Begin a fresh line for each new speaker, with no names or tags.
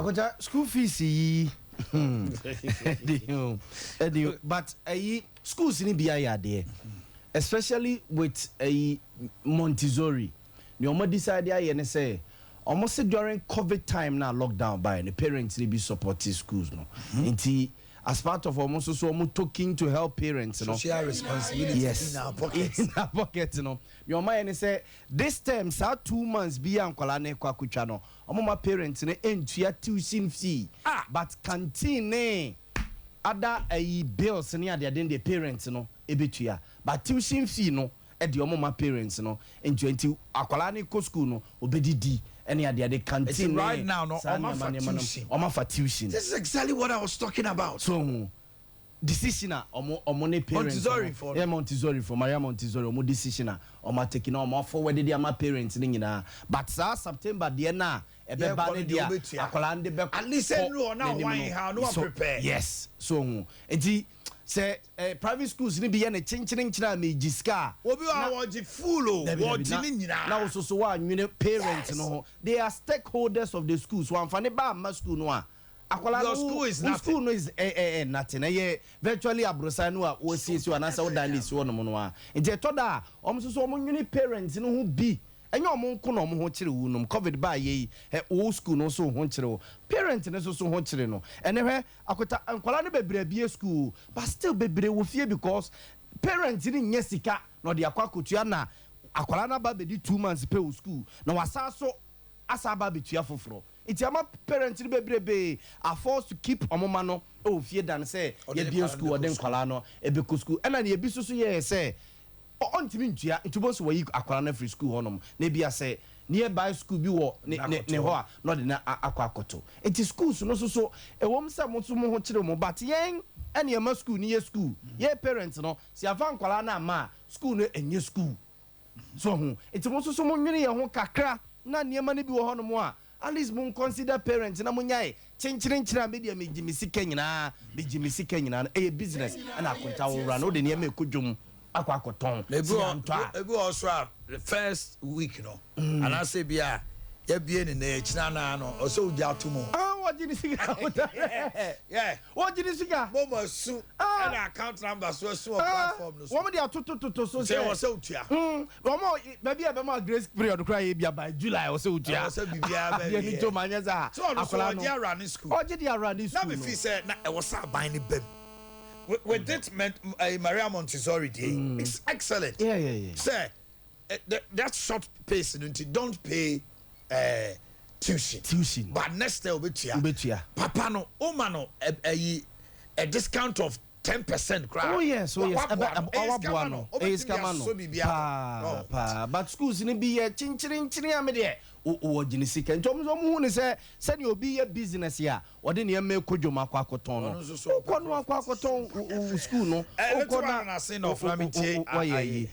Akonta, school fees yi ɛdi, but ɛyi, schools ni bi ayɛ adeɛ, especially with ɛyi, Montessori ni. Ɔmo decide ayɛ ne sɛ ɔmo se during COVID time na lockdown by ne parents ni bi support schools no. Nti as part of ɔmo nso so ɔmo token to help parents no.
Social responsibility.
Yes.
In our pocket.
In our pocket no, nea ɔmo ayɛ ne sɛ this term, saa 2 months bi a nkwadaa ne kɔ akotwa no, ɔmo ma parents no ntua tuition fee.
Ah.
But canteen ne ada ayi bills ne adeade de, parents no ebetua, but tuition fee no ɛde, ɔmo ma parents no ntua. Nti akwadaa ne kɔ school no, obedidi ɛne adeade, canteen
Nti
ne
right now no,
saa
ɔmo afa
nneɛma nneɛma no,
tuition.
ɔmo afa tuition.
This is exactly what I was talking about.
So decision a ɔmo ne parents
Montessori
no,
for
yeah, Montessori for Maria Montessori, ɔmo decision a ɔmo atake na ɔmo forward de ama parents ne nyinaa. But saa September deɛ na ɛbɛba
Yɛkɔ
ne
no deɛ,
deɛ
wobɛtua.
akwadaa no de bɛkɔ
At least ɛnnu hɔ na
n'anim.
wan ha, na wa prepare.
Yes, so ho nti sɛ private schools ni bi yɛ ne kyenkyerenkyere a megye sika a
Obi wa wɔgye full o.
Dabi, dabi,
wɔgye ne nyinaa.
Na wososo so woanwene parents no ho. They are stakeholders of the school, so amfa ne ba amma school no a, akwalaa
Your
no
school is
wo
nothing.
school no is nothing. Ɛyɛ virtually aborosan no a wɔsiesie hɔ anaasɛ wodan ne si hɔ nom no a. Nti ɛtɔ da a, ɔmo nso so ɔmo nwene parents no ho bi. Ɛnyɛ ɔmo nko na ɔmo ho kyerɛ wo nom. COVID baa yɛ yi ɛ, wo school no nso ho kyerɛ wo, parent no nso so ho kyerɛ no. Ɛnɛ hwɛ, akota, nkwalaa no bebree abie school, but still bebree wɔ fie because parent no nyɛ sika na ɔde akɔ akɔtua, na akwalaa no aba abɛdi 2 months pɛ wɔ school na wasa so asa aba abɛtua foforɔ. Nti ama parent no bebrebe are forced to keep ɔmo ma no ɛwɔ fie dan sɛ
Ɔde ne
yɛbie
nkwadaa
school
no
ɔde
bɛkɔ.
Nkwalaa no ɛbɛkɔ school, ɛna ne ebi soso yɛɛ sɛ ɔntumi ntua, nti bɔ nso wɔyi akwalaa no afiri school hɔnom na ebi asɛ nearby school bi wɔ ne hɔ a na ɔde na akɔ akɔto. Nti schools no soso ɛwɔm sɛ mo nso mo ho kyerɛ mo, but yɛn ɛne ɛma school ni yɛ school, yɛ parents no si afa nkwalaa no ama a, school no ɛnyɛ school so ho. Nti mo nso so mo nwene yɛn ho kakra na nneɛma no bi wɔ hɔnom a, at least mo consider parents na mo nyae kyenkyerenkyere a medeɛ megye me sika nyinaa, megye me sika nyinaa no. Ɛyɛ business ɛna akonta wowura no wode nneɛma ɛkɔ dwom akɔ akɔtɔn.
Na ebi
si
wɔ
antɔ a
ebi wɔ so a, the first week no anaasɛ bi a yɛbie ne na ekyina naa no, ɔsɛ ogya ato mu.
Ah, wɔgye ne sika. Wɔgye ne sika.
Mo ma su.
Ah.
Ɛna account number so esu wɔ
Ah,
platform no so.
wɔn de atotototo so.
Sɛ wɔ sɛ otua.
Wɔn baabi a bɛma grace period koraa yɛ bia by July wɔ sɛ otua.
Ɛwɔ sɛ biribiara bɛ
Adeɛ ni
wie.
to ma nyɛ sɛ
So ɔno so
akwadaa
ɔgye
no
awura ne school.
Ɔgye de awura ne
Na
school
mi
no.
fi sɛ na ɛwɔ sɛ aban ne bɛm with it meant Maria Montessori deɛ, it's excellent. Sɛ that short pace no nti, don't pay tuition.
Tuition.
But next year obetua.
Obetua.
Papa no o ma no ɛyi a discount of 10% kora.
Oh yes.
Waboa no.
Ɛbɛ ɔwaboa no, ɛyɛ sika ma no paa paa. But schools ni bi yɛ kyenkyerenkyeren a, me deɛ wɔ gyina sika nti ɔmo nso ɔmo hu ne sɛ sɛdeɛ obi yɛ business yi a ɔde nneɛma ekɔ dwom akɔ akɔtɔn no.
Ɔno nso so
wokɔ no akɔ akɔtɔn wo school no.
Ɛ,
wokɔ
little one na ase na ɔfra mi tie
wɔyɛ yi.